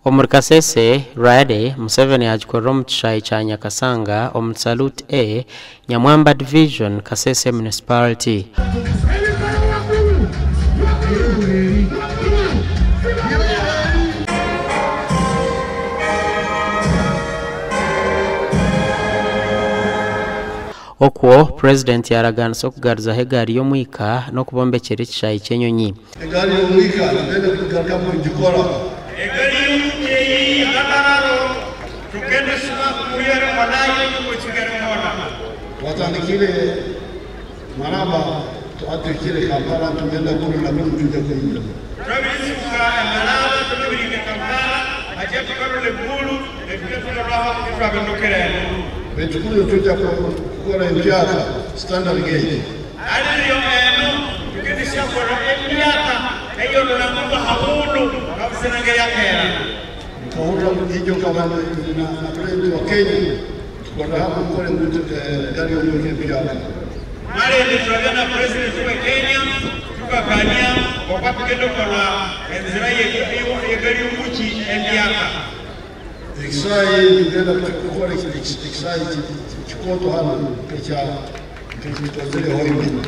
Omuri Kasese, Rally, Museveni yagikorera omu kishaayi kya Nyakasanga omu Salute A, Nyamwamba Division, Kasese Municipality. Okwo, Purezidenti yaaraganisa okugaruzaho egaari y'omwika n'okubombekyera ekishaayi ky'enyonyi. Egaari y'omwika nitwenda kugarukamu kugikora. Egaari y'omwika eyi akararo tugende suma kumuyere mwanayo yuko mona. Twatandikire Maraba tuhikire Kampala tugenda Gulu na Gulu tujya Kuyinja. Twabirisuka Maraba twabirike Kampala aje tukarole Gulu netutulolwaho twabendokera. Betukulu tujya kukora empyaka standard gauge. Aliyo eno tugendesha kora empyaka eyo nolangumba hawulu kabusenange yakera. Nkahurira ijo kaba na president wa Kenya tukora hamwe kukora gari y'omwika empyaka. Male nitwagana president wa Kenya tukakanya okwa tugenda kora enzira yegari y'omuki empyaka. Ekisaayi tugenda kukora ekisaayi kikoto hano ekya nk'ekikozere Hoima.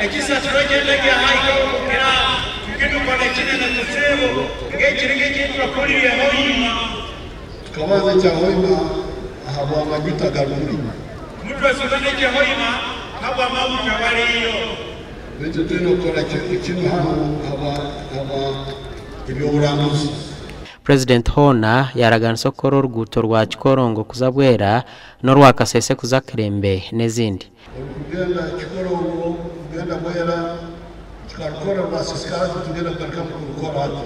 Ekisa turagenda haiko kira tugenda kora kinene kusebo ngekiri ngekitwakolire Hoima. Tukabanza ekya Hoima ahabwa amajuta garuri. Mtu asubane ekya Hoima habwa amajuta waliyo. Baitu tulina kukora kinu hano haba ebyoburambuzi. President hoona yaaraganisa okukora oruguuto rwa Kikorongo kuza Bwera n'orwa Kasese kuza Kirembe n'ezindi. Orukugenda Kikorongo kugenda Bwera tukarukora rwa Sisikara tugenda kugaruka kurukora hati.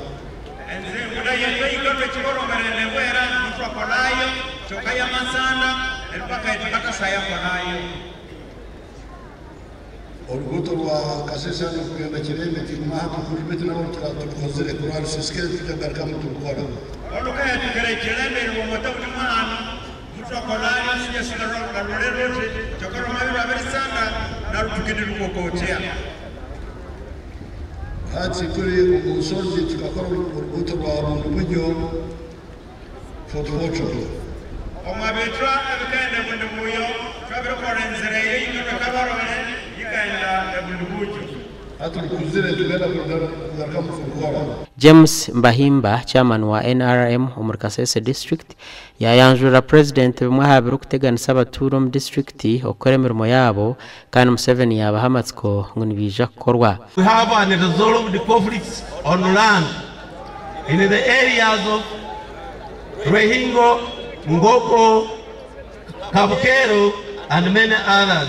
Oruguuto rwa Kasese hano kugenda Kirembe tugumaho tukuri nabo tukozire kurwa Sisikara tujya turukora. Olukaya tukere Kirembe rwomota utumahano mutwakolayo sijasigara rurerete chokoro mabira berisanda na rutukindi rukokotea. Hati turi omusozi tukakora oruguuto rwa Bundubujo Fort Portal. Omwabetwa ebikaenda Bundubujo twabirikora enzira eyo yikatwa Kabarole yikaenda Bundubujo. Hati rukuzire tugenda kugaruka kurukora. James Mbahimba, chairman wa NRM omuri Kasese district, yayanjurira president bimwe aha birikuteganisa abatuura omu district okukora emirimo yaabo kandi Museveni yabaha amatsiko ngu nibiija kukorwa. We have unresolved conflicts on land in the areas of Rehingo, Ngoko, Kabukero and many others.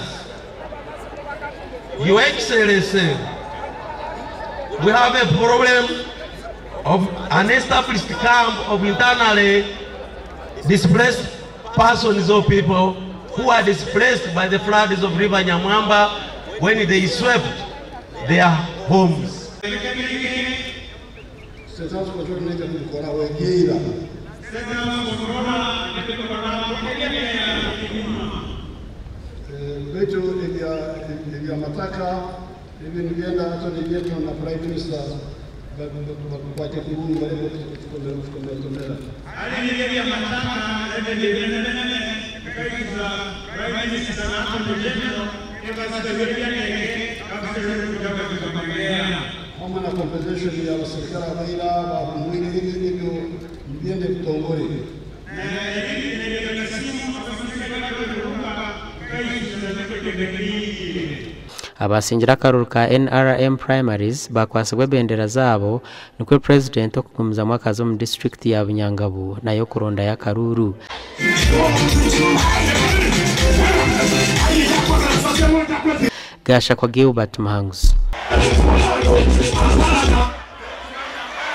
Your Excellency, we have a problem of an established camp of internally displaced persons or people who are displaced by the floods of River Nyamwamba when they swept their homes. Baitu ebyamataka ebintu byenda hata nibyetu na Prime Minister bakwate kubungu barebe kukomera. Hamwe na compensation ya serikali abaira bahumwire ebyo byende bitongore. Abasingira akaruru ka NRM primaries bakwasibwa ebendera zaabo nikwo president okugumizamu akazi omu district ya Bunyangabu nayo kuronda y'akaruru. Gashakwa Gilbert Muhanguzi.